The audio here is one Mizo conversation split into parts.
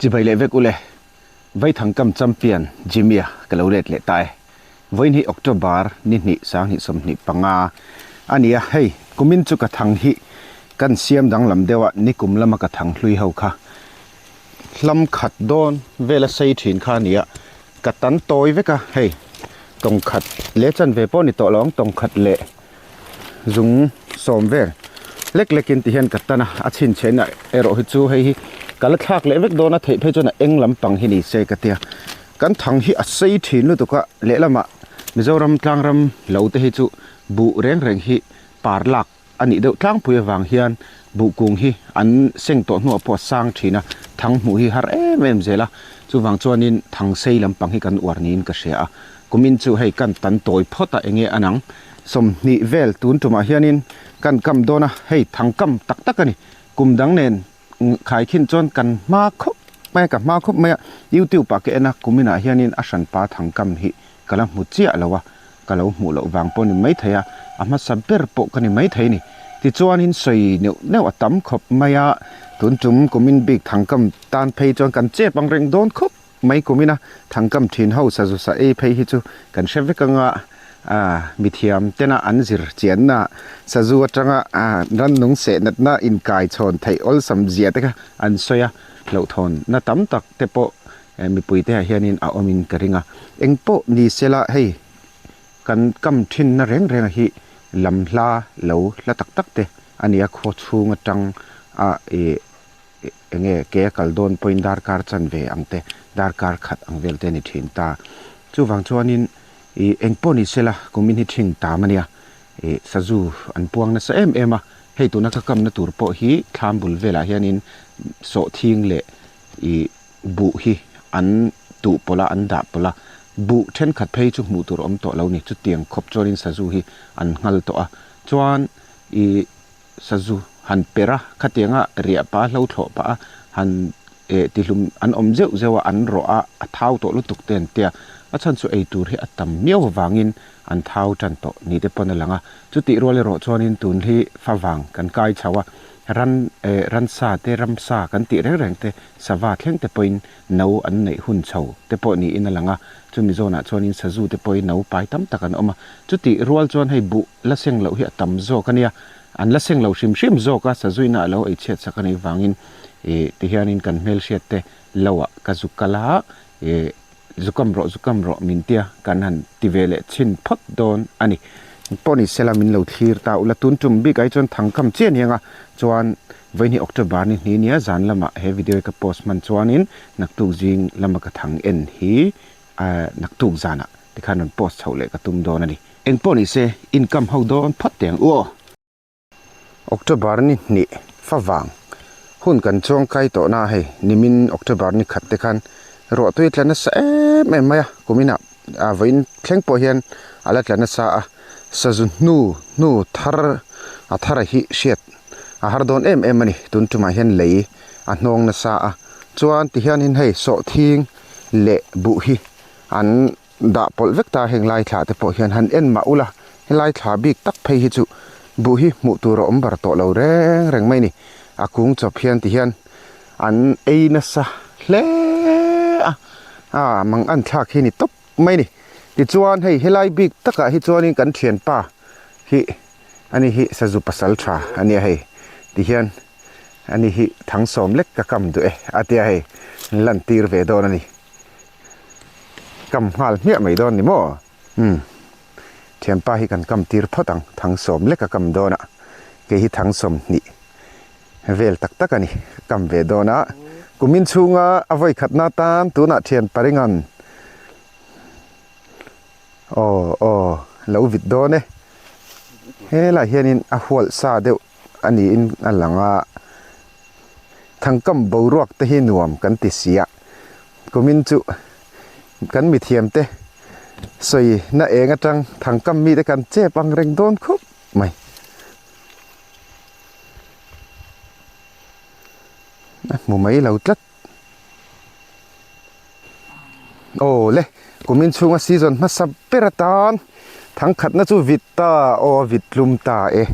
Chibai leh vek ule, Vaithangkam champion Jimmy-a ka lo let leh ta e. Vawiin hi October ni hnih 2025 a ni a, hei kumin chu ka thang hi kan siam danglam deuh a, nikum lama ka thang hlui ho kha hlam khat dawn vela sei thin kha a ni a, ka tan tawi vek a, hei tawng khat leh chanve pawh ni tawh lo ang, tawng khat leh zung sawm vel lek lek in ti hian ka tan a, a chhinchhiahna erawh hi chu hei hi ka la thlak leh vek dawn a, theih phei chuan a eng lampang hi ni se ka tia. Kan thang hi a sei thin lutuk a, lehlamah Mizoram tlangram lo te hi chu buh reng reng hi par lak a nih deuh tlangpui avang hian buh kung hi an seng tawh hnuah pawh a sang thin a, thang hmuh hi har em em zel a, chuvang chuanin thang sei lampang hi kan uar niin ka hria a, kumin chu hei kan tan tawi phawt a enge a nang 20 vel tun tumah hianin kan kam dawn a, hei thang kam tak tak a ni, kum dang nen Khai khin chuan kan hma khawp mai a, ka hma khawp mai a, youtube ah ka en a, kumin ah hianin a hranpa thangkam hi ka la hmu chiah lo a, ka lo hmuh loh vang pawh ni maithei a, a hmasa ber pawh ka ni maithei a ni. Tichuanin sawi neuh neuh a tam khawp mai a, tun tum kumin bik thangkam tan phei chuan kan chep ang reng dawn khawp mai kumin a, thangkam thin ho sazu sa ei phei hi chu kan hre vek anga mithiam tena an zir chianna sazu atanga rannung seh natna inkai chhawn theih awlsam zia te kha an sawi a, hlauhthawn na tam tak te pawh mipui te ah hianin a awmin ka ring a, engpawh ni sela hei kan kam thinna reng reng hi lam hla lo hla tak tak te a ni a, khaw chhung atang a ih enge ke a kal dawn pawhin darkar chanve ang te darkar khat ang vel te a ni thin ta, chuvang chuanin Ih eng pawh ni sela kumin hi ṭhing tam a nia. Ih sazu an puang nasa em em a, hei tuna ka kamna tur pawh hi thlam bul velah hianin sawhthing leh ih buh hi an tuh pawlh a, an dah pawlh a. Buh ṭhenkhat phei chu hmuh tur awm tawh lo ni, chutiang khawp chuanin sazu hi an nghal tawh a. Chuan ih sazu han per a, khatianga riah pah a, hlo thlawh pah a, han eh tihlum an awm zeuh zeuh a, an rawh a, a thau tawh lutuk te an tia. A chhan chu ei tur hi a tam miau avangin an thau tan tawh ni te pawn a lang a. Chutih rual erawh chuanin tun hi favang kan kai chho a, ran eh ransa te ramsa kan tih reng reng te sava thleng te pawhin no an neih hun chho te pawh niin a lang a. Chumi zawnah chuanin sazu te pawhin no pai tam tak an awm a. Chutih rual chuan hei buh la seng loh hi a tam zawk a nia. An la seng lo hrim hrim zawk a, sazuina a lo ei chhiat sak a nih vangin ih tihianin kan hmelhriat te lo ah ka zu kal a, ih zu kam rawh zu kam rawh min tia kan han ti ve leh chhin phawt dawn a ni. Pawh ni sela min lo thlir ta ula tun tum bik ah hi chuan thang kam chiah aniang a, chuan vawiin hi October ni hnih nia zan lamah he video hi ka post hman chuanin naktuk zing lama ka thang en hi naktuk zanah tikhan rawn post chhoh leh ka tum dawn a ni. Engpawh ni se income ho dawn phawt teh ang u aw. October ni hnih favang hun kan chuang kai tawh na hei nimin October ni khat te khan ruah tui a tla nasa em em mai a kumin ah ah vawiin thleng pawh hian a la tla nasa a sazu hnu hnu thar a thar a hi hriat a har dawn em em a ni tun tumah hian lei a hnawng nasa a chuan tihianin hei sawhthing leh buh hi an Dah pawlh vek ta heng lai thla te pawh hian han en mah ula, helai thla bik tak phei hi chu buh hi hmuh tur a awm bar tawh lo reng reng mai ni. A kung chawp hian ti hian an ei nasa hle a, a mang an thlak hi ni tawp mai ni. Tichuan hei helai bik takah hi chuanin kan thianpa hi ani hi sazu pasal tha a nia hei ti hian ani hi thangsawm lek ka kam duh e a tia hei lan tir ve dawn a ni. Kam nghal hmiah mai dawn ni maw? Umm. Thianpa hi kan kam tir phawt ang, Thangsawm lek a kam dawn a, kei hi Thangsawm hnih vel tak tak a ni, ka kam ve dawn a. Kumin chhunga a vawi khatna tan tunah thian paringan aw aw lo vit dawn e. Helaiah hianin a hualh sa deuh a niin a lang a. Thangkam boruak te hi nuam kan ti si a, kumin chu kan mithiam te sawi na eng atang thangkam mite kan chep ang reng dawn khawp mai. A hmu mai lo tlat. Aw le, kumin chhunga season hmasa ber atan thangkhatna chu vit ta, aw a vit tlum ta e,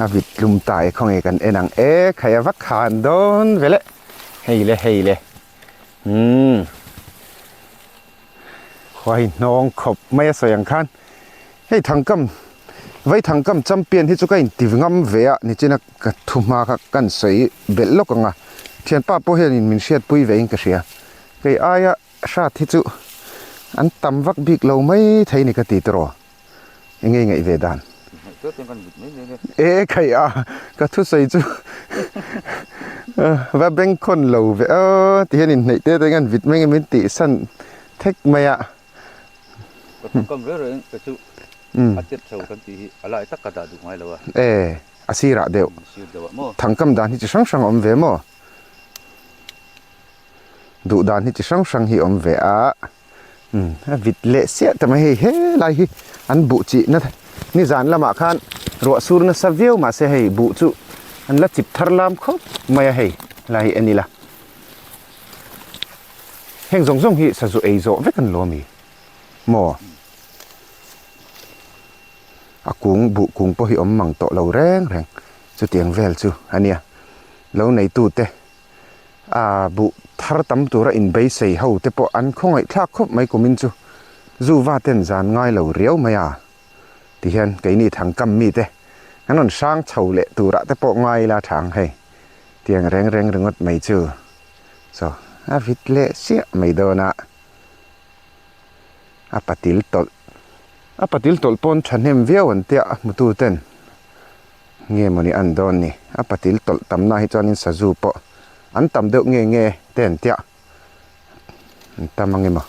a vit tlum ta e khawnge kan en ang e, khai a va khan dawn ve le, hei le hei le. Umm. Khuai hnawng khawp mai a sawi ang khan hei thangkam vai thangkam champion hi chu ka inti ngam ve a nichina ka thu hma kha kan sawi belh lawk ang a thianpa pawh hianin min hriatpui ve in ka hria kei aia hrat hi chu an tam vak bik lo mai thei ni ka ti tawh eng nge ngaih ve dan e khai a ka thusawi chu va beng khawn lo ve aw ti hian inhneih te te hian vit mai nge min tih san thek mai a ka thawkam reng reng ka chu a tep chho kan tih hi a lai tak ka dah duh ngai lo a e a sirah deuh sir deuh ah maw thangkam dan hi chi hrang hrang a awm ve maw duh dan hi chi hrang hrang hi a awm ve a. Umm a vit leh siah ta mai hei helai hi an buh chih na nizan lamah khan ruah sur nasa viau mahse hei buh chu an la chip thar lam khawp mai a hei lai hi en ila heng zawng zawng hi sazu ei zawh vek an lo ami maw a kung buh kung pawh hi awm mang tawh lo reng reng chutiang vel chu a nia lo neitute. A buh thar tam tura inbeisei ho te pawh an khawngaih thlak khawp mai kumin chu zu va ten zan ngai lo riau mai a tihian keini thangkam mite an rawn hrang chho leh turah te pawh ngai ila thang hei tiang reng reng ringawt mai chu chaw a vit leh siah mai dawn a a patil tawlh a patil tawlh pawn thahnem viau an tia a hmutu ten. Nge mawni an dawn ni? A patil tawlh tamna hi chuanin sazu pawh an tam deuh nge nge te an tia an tam ang emaw?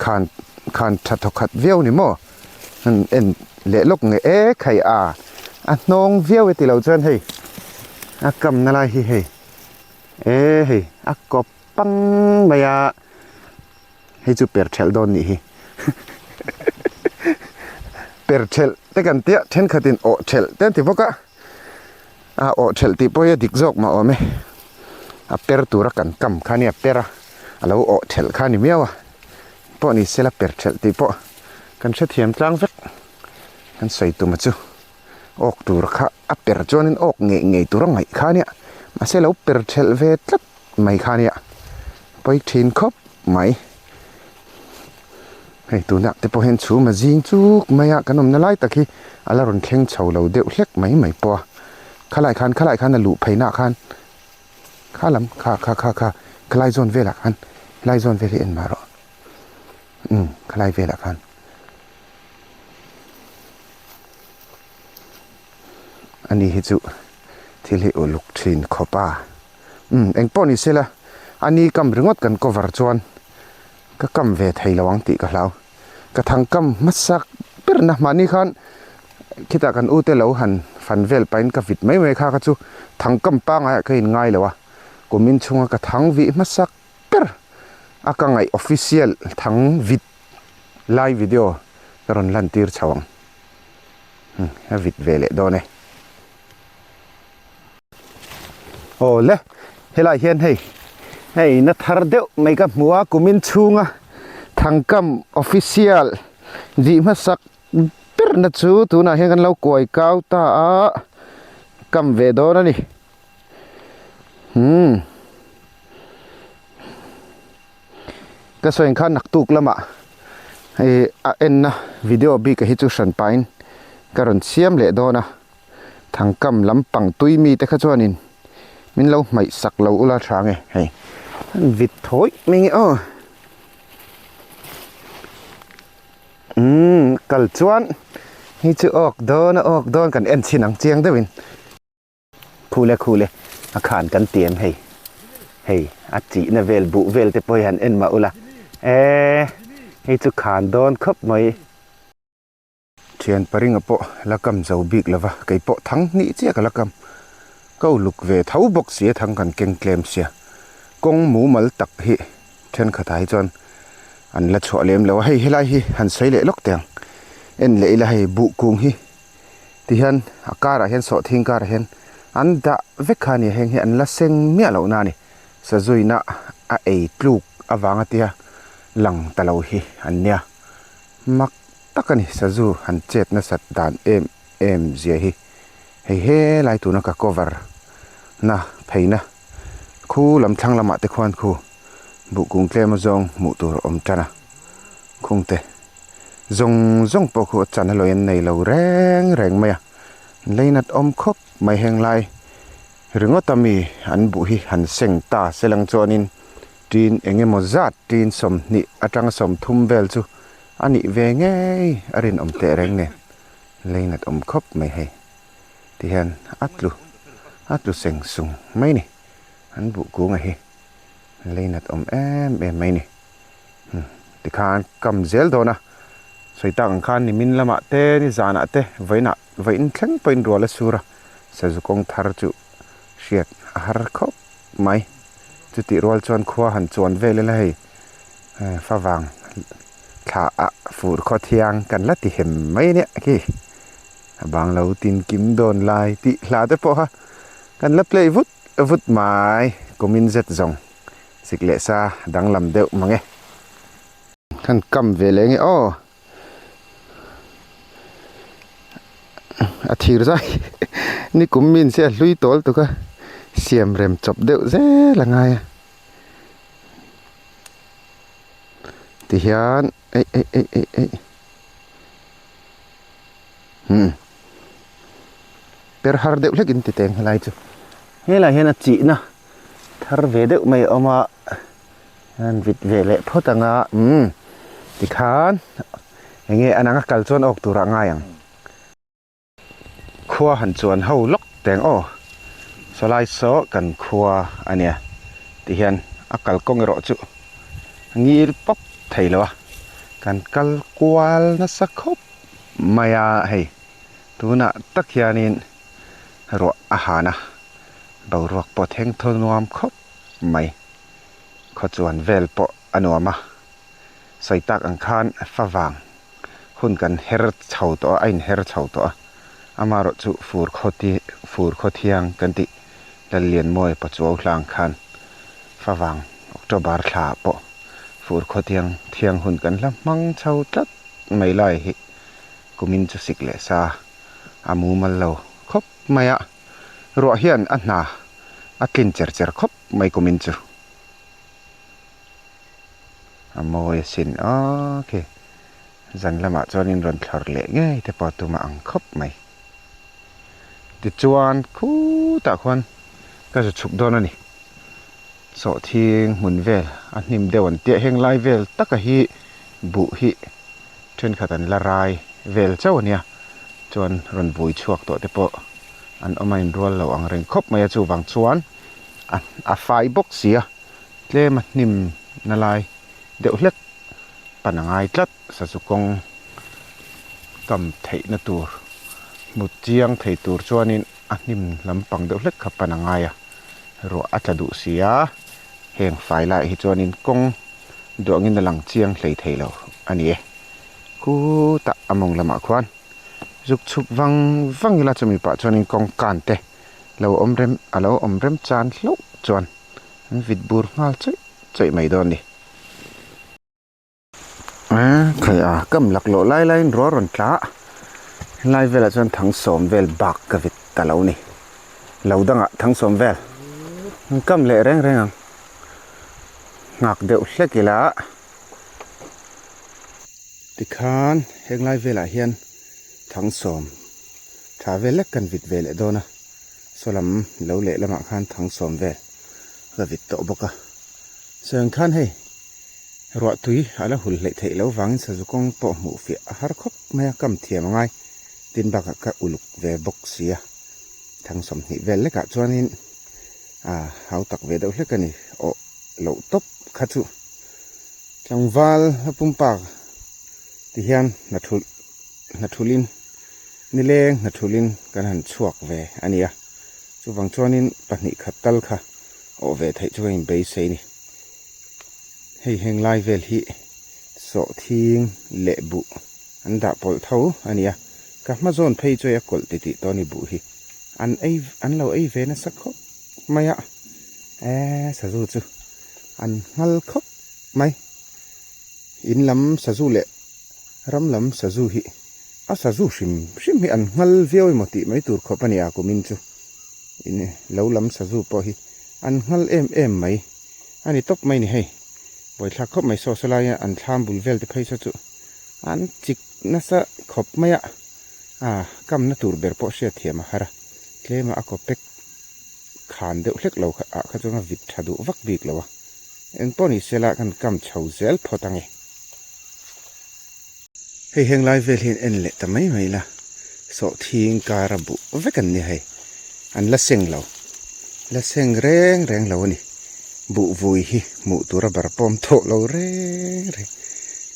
Khan khan tha thawkhat viau ni maw? An en leh lawk nge e khai a a hnawng viau e tilo chuan hei a kamna lai hi hei e hei a kawp pang mai a. Hei chu per thelh dawn nih hi. Per thelh te kan tia thenkhatin awh thelh te an ti bawk a. A awh thelh tih pawh hi a dik zawk mah awm e. A per tura kan kam kha nia per a, a lo awh thelh kha a ni miau a. Pawh ni sela per thelh tih pawh kan hrethiam tlang vek. Kan sawi tuma chu awk tur kha a per chuanin awk ngei ngei tur a ngaih kha nia. Mahse lo per thelh ve tlat mai kha nia pawi thin khawp mai hei tunah te pawh hian chhum a zing chuk mai a kan awmna lai tak hi a la rawn thleng chho lo deuh hlek mai mai pawh a khalai khan khalai khan a luh phei nah khan kha lam kha kha kha kha khalai zawn velah khan helai zawn vel hi en mah rawh umm khalai velah khan. Ani hi chu thil hi uluk thin khawp a. Umm engpawh ni sela a ni kam ringawt kan cover chuan ka kam ve thei lo ang tih ka hlau. Ka thang kam hmasak ber na mahni khan khitah kan ute lo han fan vel pahin ka vit mai mai kha kha chu thang kam pangai ah ka in ngai lo a, kumin chhunga ka thang vih hmasak ber a ka ngaih official thang vit lai video ka rawn lan tir chho ang. Umm a vit ve leh dawn e. Aw le, helai hian hei hei na thar deuh mai ka hmu a kumin chhunga Thangkam official vih hmasak ber na chu tunah hian kan lo kuai kau ta a kam ve dawn a ni umm ka sawi khan naktuk lamah hei a enna video bik ah hi chu hran pahin ka rawn siam leh dawn a. Thangkam lampang tui mi te kha chuanin min lo hmaih sak lo ula tha nge hei an vit thawi mai nge aw umm kal chuan hi chu awk dawn a awk dawn kan en chhin ang chiang deuhin khule khule a khan kan ti em hei hei a chihna vel buh vel te pawh hi han en mah ula e hei chu khan dawn khawp mai. Thian paringa pawh la kam zo bik lova, kei pawh thang hnih chiah ka la kam. Ka uluk ve tho bawk si a, thang kan keng tlem sia. Kawng mumal tak hi thenkhatah hi chuan an la chhuah lem lo a, hei helai hi han sawi leh lawk teh ang. En leh ila hei buh kung hi tihian a karah hian sawhthing karah hian an dah vek kha a ni a, heng hi an la seng miah lohna a ni. Sazuina a ei tluk avanga tia lang ta lo hi an nia. Mak tak a ni, sazu han chet nasat dan em em zia hi. Hei helai tuna ka cover na pheina Khu lam thlang lamah te khuan khu buh kung tlem azawng hmuh tur a awm tan a, khung te zawng zawng pawh khu a chan a lawi an nei lo reng reng mai a, leinat awm khawp mai heng lai ringawt a mi an buh hi han seng ta selang chuanin tin eng emaw zat tin sawmhnih atanga sawmthum vel chu a nih ve ngei a rinawm teh reng nen leinat awm khawp mai hei. Ti hian a tlu a tlu seng sung mai ni. An buh kunga hi leinat awm em em mai ni. Tikhan kam zel dawn a, sawi tak ang khan nimin lamah te ni zanah te vawiinah vawiin thleng pawhin rual a sur a, sazu kawng thar chu hriat a har khawp mai. Chutih rual chuan khua han chuan vel ila hei favang thla ah fur khaw thiang kan la ti hem mai nia khi. A bang lo tin kim dawn lai tih hla te pawh kha kan la play vut vut mai kumin zet zawng sik leh sa danglam deuh mang e. Kan kam ve leh nge aw a thir zai ni kum min se a hlui tawl tuk a siam rem chawp deuh zel a ngai a tihian eih eih eih eih eih. Hmm. Per har deuh hlek in ti teng helai chu. Helai hian a chihna thar ve deuh mai a awm a. An vit ve leh phawt anga. Hmm. Tikhan enge an anga kal chuan awk turah ngai ang. Khua han chuan ho lawk teng aw. Sawlai saw kan khua ania. Tihian a kalkawng erawh chu ngil pawp thei lo a. Kan kal kual nasa khawp mai a hei tunah tak hianin ruah a han a boruak pawh thleng thaw nuam khawp mai khawchuan vel pawh a nuam a sawi tak ang khan favang hun kan her chho tawh a a inher chho tawh a amaherawh chu fur khaw ti fur khaw thiang kan tih Lallianmawia Pachuau hlang khan favang October thla ah pawh fur khaw thiang thiang hun kan hla hmang chho tlat mai lai hi kumin chu sik leh sa a mumal lo khawp mai a, ruah hian a hna a tlin cher cher khawp mai kumin chu a mawi asin ok zan lamah chuanin rawn thlawr leh ngei te pawh tum a ang khawp mai tichuan khutah khuan ka zu chhuk dawn a ni. Sawhthing hmun vel a hnim deuh an tia heng lai vel taka hi buh hi thenkhat an la rai vel chauh a nia chuan rawn vui chhuak tawh te pawh an awm a inrual lo ang reng khawp mai a chuvang chuan a a fai bawk si a tlem a hnim na lai deuh hlek pan a ngai tlat sazu kawng kam theihna tur hmu chiang thei tur chuanin a hnim lampang deuh hlek kha pan a ngai a. Ruah a tla duh si a, heng fai laiah hi chuanin kawng duangin a lang chiang hlei thei lo a ni e. Khutah a mawng lamah khuan zuk chhuk vang vang ila chumi pah chuanin kawng kan te lo awm rem a lo awm rem chan hlauh chuan an vit bur nghal chawih chawih mai dawn a ni. Khai a kam laklawh lai laiin ruah rawn tla a helai velah chuan thangsawm vel bak ka vit ta lo ni lo dangah thangsawm vel an kam leh reng reng ang nghak deuh hlek ila tikhan heng lai velah hian thangsawm tha vel lek kan vit ve leh dawn a saw lam lo leh lamah khan thangsawm vel ka vit tawh bawk a chuan khan hei. Ruah tui a la hul hleih theih loh vangin sazu kawng pawh hmuh fiah a har khawp mai a, kam thiam a ngai. Tin bakah ka uluk ve bawk si a, thang 20 vel lekah chuanin a hau tak ve deuh hlek a ni. Awh loh tawp kha chu tlangval a pumpa ti hian hna thulh hna thulhin nileng hna thulhin kan han chhuak ve a ni a, chuvang chuanin pahnih khat tal kha awh ve theih chu ka inbeisei a ni. Hei heng lai vel hi sawhthing leh buh an dah pawlh tho a ni a, ka hma zawn phei chu hei a kawlh titih tawh a ni buh hi an ei an lo ei ve nasa khawp mai a, eee sazu chu an nghal khawp mai, in lam sazu leh ram lam sazu hi a sazu hrim hrim hi an nghal viau emaw tih mai tur khawp a ni a kumin chu in lo lam sazu pawh hi. An nghal em em mai a ni tawp mai ni hei. Buaithlak khawp mai saw saw laia an thlam bul vel te phei saw chu an chik nasa khawp mai a, a kamna tur ber pawh hriat thiam a har a, tlema a kaw pek khan deuh hlek lo ah kha chuan a vit tha duh vak bik lo a, engpawh ni sela kan kam chho zel phawt ange. Hei heng lai vel hian en leh ta mai mai la, sawhthing kar a buh vek an ni hei, an la seng lo, la seng reng reng lo a ni, buh vui hi hmuh tur a bar pawm thawh lo reng reng,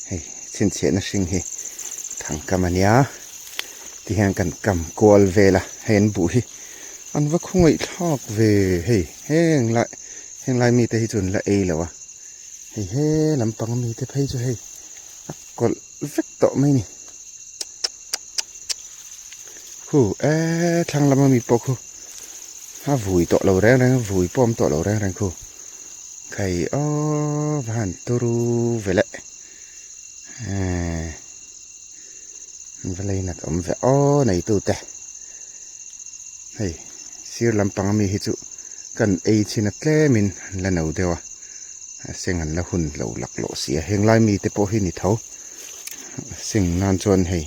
hei chhinchhiahna hring hi thangkam a nia, tihian kan kam kual vel a, hei an buh hi an va khawngaih thlak ve hei, heng lai heng lai mite hi chu an la ei lo a, hei he lampang mite phei chu hei. A kawlh vek tawh mai ni. Khu e thlang lama mi pawh khu a vui tawh lo reng reng a vui pawh a awm tawh lo reng reng khu. Khai aw va han turu ve le eh va lei nat awm ve aw neitu te hei sir lampang ami hi chu kan ei chhin a tlem in an la no deuh a. A seng an la hun lo laklawh si a, heng lai mite pawh hi ni tho. A seng nan chuan hei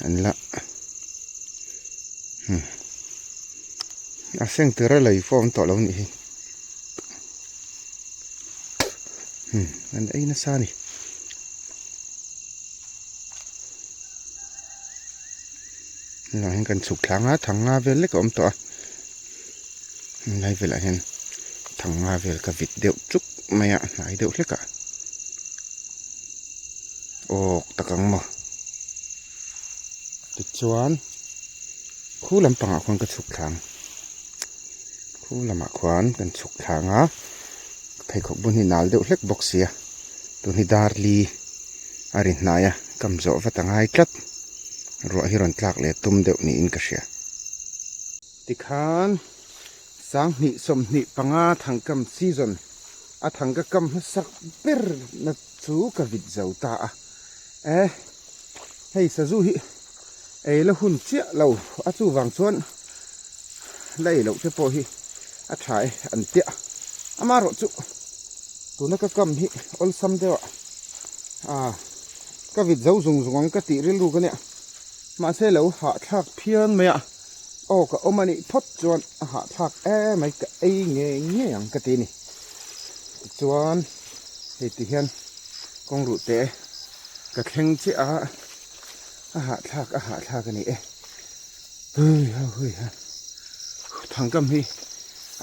an la hmm a seng tura lei pawh a awm tawh lo nih hi hmm an ei nasa a ni. Tunah hian kan chhuk thlang a, thang nga vel lek a awm tawh a, helai velah hian thang nga vel ka vit deuh chuk mai a, hnai deuh hlek ah awk tak ang maw tichuan khu lampangah khuan ka chhuk thlang khu lamah khuan kan chhuk thlang a pheikhawk bun hi nal deuh hlek bawk sia tun hi darli a ri hnai a kam zawh vat a ngai tlat. Ruah hi rawn tlak leh tum deuh niin ka hria. Tikhan 20 25 thangkam season a thangka kam hmasak ber na chu ka vit zo ta a. E hei sazu hi ei la hun chiah lo a chuvang chuan la ei loh te pawh hi a tha e an tia. Amaherawhchu tuna ka kam hi awlsam deuh a. Ka vit zo zung zung ang ka tih rilru ka nia. Mahse lo hahthlak phian mai a, aw ka awm a nih phawt chuan a hahthlak emai ka ei ngei ngei ang ka ti a ni. Tichuan hei ti hian kawng ruh te ka thleng chiah a, a hahthlak a hahthlak a ni e. Hui ha hui ha thangkam hi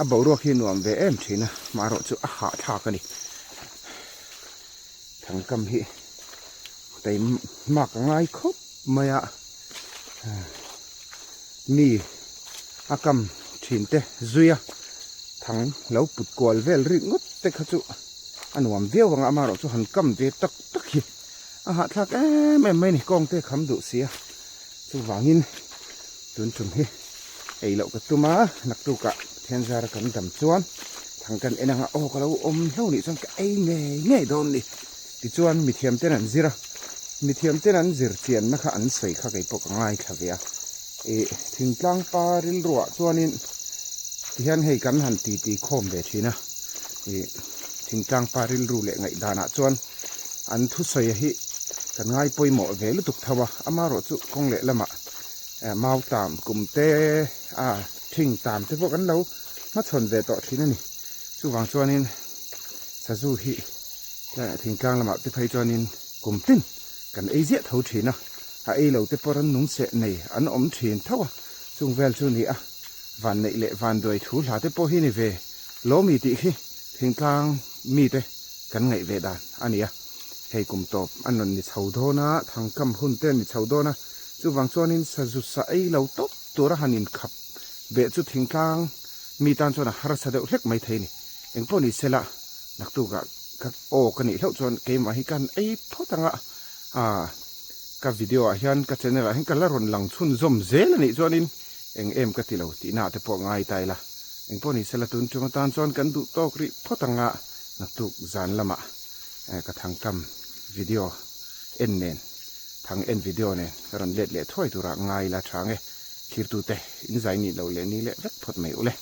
a boruak hi nuam ve em thin a, marawh chu a hahthlak a ni. Thangkam hi tei mak a ngai khawp mai a, mi a kam thin te zui a thang lo put kual vel rik ngawt te kha chu a nuam viau ang a, amaherawh chu han kam ve tak tak hi a hahthlak em em mai a ni, kawng te kham duh si a, chuvangin tun tum hi ei loh ka tum a, naktukah Pathian zara kan dam chuan thang kan en anga aw ka lo awm hlauh nih chuan ka ei ngei ngei dawn ni tichuan mithiam ten an zir a, mithiam ten an zir chianna kha an sawi kha kei pawh ka ngaithla ve a, ih thingtlang pa rilruah chuanin tihian hei kan han titi khawm ve thin a, ih thingtlang pa rilru leh ngaihdanah chuan an thusawi hi kan ngai pawimawh ve lutuk tho a, amaherawh chu kawng leh lamah mau tam kum te a thing tam te pawh kan lo hmachhawn ve tawh thin a ni. Chuvang chuanin sazu hi thingtlang lamah te phei chuanin kum tin kan ei ziah tho thin a, a ei lo te pawh ran nung seh nei an awm thin tho a, chung vel chu ni a, van neih leh van duai thu hla te pawh hi ni ve lawmi tih khi thingtlang mite kan ngaih ve dan a ni a, hei kum tawp an rawn ni chho dawn a, thangkam hun te an ni chho dawn a, chuvang chuanin sazu sa ei lo tawp tura han inkhap beh chu thingtlang mi tan chuan a harsa deuh hlek mai thei a ni. Engpawh ni sela, naktukah ka aw ka nih hlauh chuan keimah hi ka han ei phawt ang a, ah ka video ah hian ka channel ah hian ka la rawn lang chhunzawm zel a nih chuanin eng em ka ti lo tihna ah te pawh ngai ta ila. Engpawh ni sela tun tum atan chuan kan duh tawk rih phawt ang a, naktuk zan lamah ka thangkam video en nen thang en video nen ka rawn let leh thuai turah ngai ila tha nge. Thirtute in zai nih loh leh ni leh vek phawt mai ule.